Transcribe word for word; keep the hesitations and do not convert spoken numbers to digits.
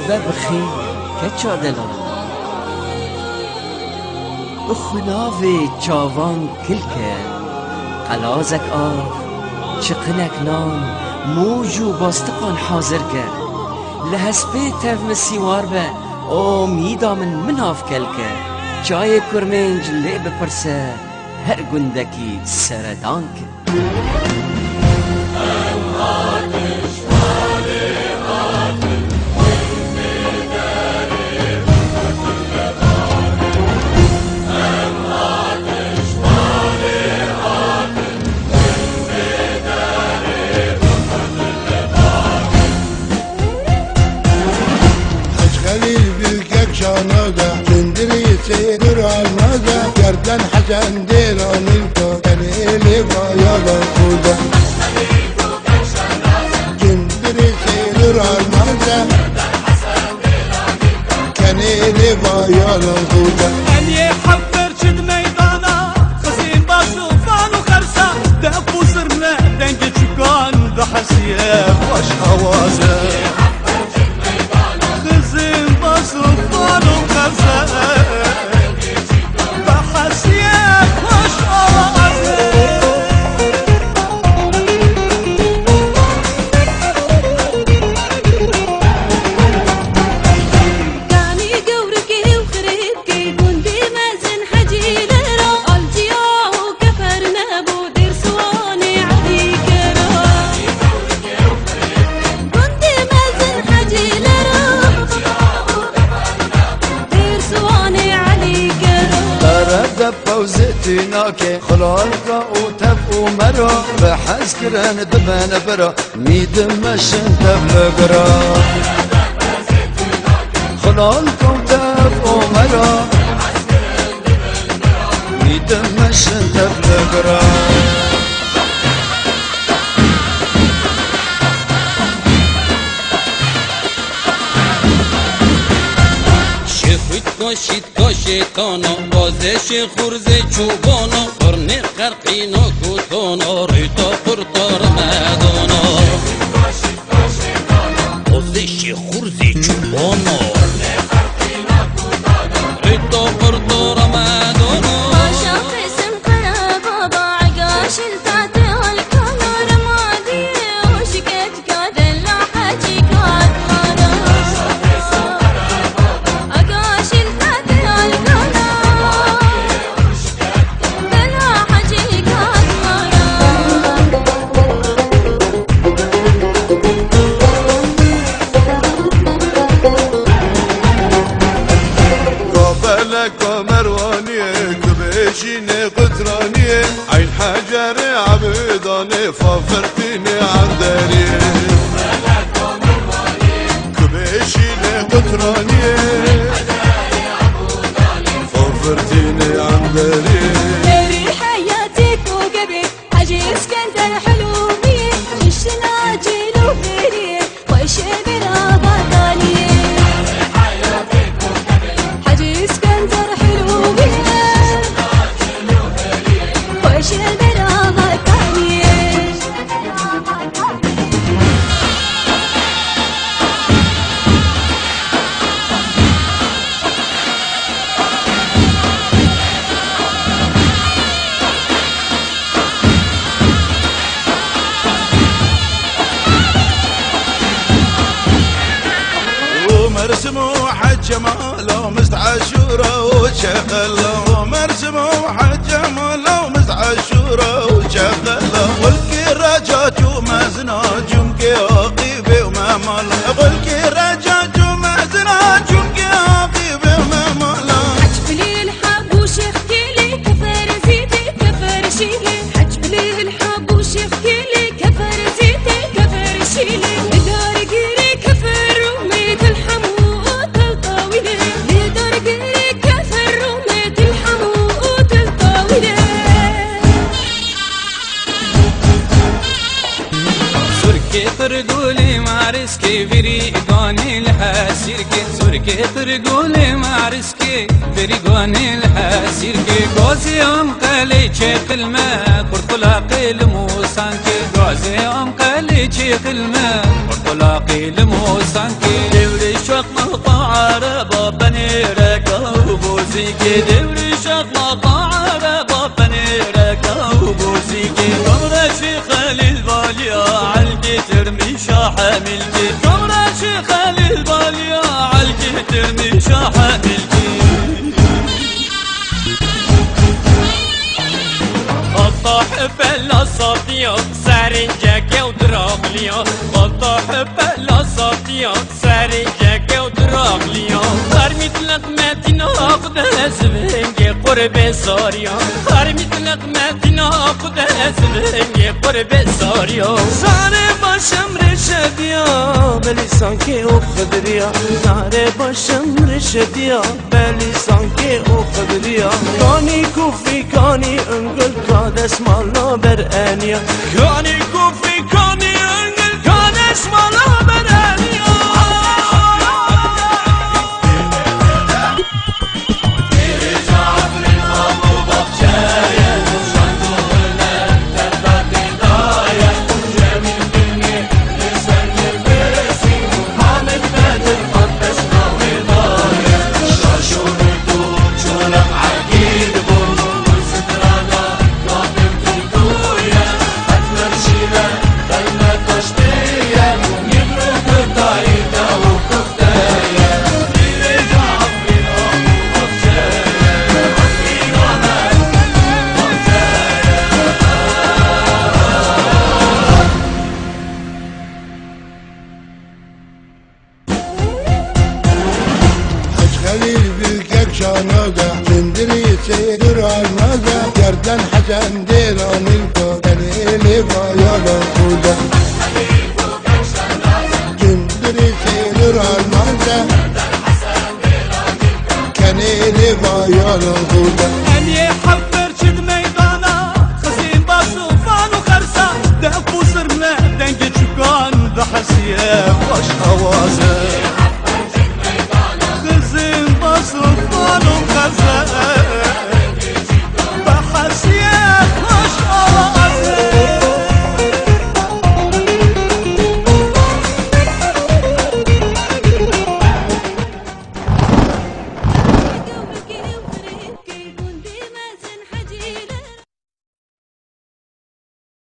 Be bixî keça delal. Bi xwe navê çavan kilke, qelazek av, çiqinek nan, mûj û bastiqan hazir ke. Li hespê tev min sîwar be, o mîda min min av kelke. Çayê kurmênc lê bipirse, her gundekî seredan ke. Hec Xelîl bilkek şana de, cindirî sênir alna de, gerden hecen dêranî de, tenê lê vaya lan xû de. Cindirî sênir alna de, kenê lê vaya lan xû de. Em yê heft berçin meydana, xizîn baş û fan û xersa, def û zirne dengê çikan, dihesiye xweş awaze. Xizîn baş û fan û xersa, dihesiye xweş awaze. Kanî gewrikê û xirêbkê gundê mezin Hecî Lera, alciya û kefer nebû, Dêrsiwanê Elî Kera. Gundê mezin Hecî Lera, Dêrsiwanê Elî Kera. Ere de pewzê tînakê, xilalka û tev û mera, bi hez kirin dibin bira. Mîdim meşin tev li gira. Xilal kom tev omera. Mîdim meşin tev li gira. Şêxwît kaşît kaşê tana, bazê şêxurzê çûbana, qirnê qerqîna kutana, rîta qurtar medana. Ozê şêxurzê çûbana. Rîta qurtar medana. Paşa Qêsim Qere Baba, Ega Şiltatê Alkana, Remadiyê Oşket Kadella Hecî Kadmana. Aga Şiltatê Alkana. Bela Hecî Kadmana. Kabeleka Merwaniyê, Kubêşînê Qutraniyê, Eyn Hecerê Ebêdanê, Fafirtînê Enderiyê. Kubêşînê Qutraniyê, Fafirtînê Enderiyê. Erî heyatê ku gebê, Hecî Îskender Helûmiyê, Şiştina Cêlûberiyê, Xweşê bera Vataniyê. Hecî Îskender Helûmiyê, Xweşê bera Vataniyê. ومرسم وحج مالا ومست عاشورا وشغلا. ومرسم وحج مالا ومست عاشورا وشغلا. والكي رجعت ومزنا جمكي عقيبي وما مالا. والكي رجعت ومزنا جمكي عقيبي وما مالا. حج بليل حب وشيخ كيلي كفر زيتي كفر شيلي. حج بليل حب وشيخ كيلي كفر زيتي كفر شيلي. دار قيري كفر رومي تلحمو تلطاويلي. دار قيري كفر رومي تلحمو تلطاويلي. سركي ترقولي مارسكي فريقاني الحاسيركي. سركي ترقولي مارسكي فريقاني الحاسيركي. غازي أم قلي تشيخ الماء قرطلاقي الموسانكي. غازي أم قلي تشيخ الماء قرطلاقي الموسانكي. دوري شو Şaqmaqa ereba penêreka û bozîkê, dewrî şaqmaqa ereba penêreka û bozîkê. Kamreşî Xelîl baliya elkê tirmî şahe milkê. Kamreşî Xelîl baliya elkê tirmî şahe milkê. Qatah pela satiya, serê ceke û diraxliya. Qatah pela satiya, serê ceke û diraxliya. Her mitleq metîna xwe de ez vengê qurbê sariya. Her mitleq metîna xwe de ez vengê qurbê sariya. Zare başem reşediya, belî sankê û xidriya. Zare başem reşediya, belî sankê û xidriya. Kanî kufî, kanî ungul, ka desmala ber eniya. Kanî kufî, kanî ungul, ka desmala ber eniya. Hec Xelîl vîlkek şanoga, cindirî sêdir almaza, gerden hecen dêra milka, tenê lê vaya lan xuda. Cindirî sêdir almaza, kenê lê vaya lan xuda. Em yê heft berçî di meydana, xizîn baş û van û xersa, def û zirne, dengê çûkan dihesiye baş awaze.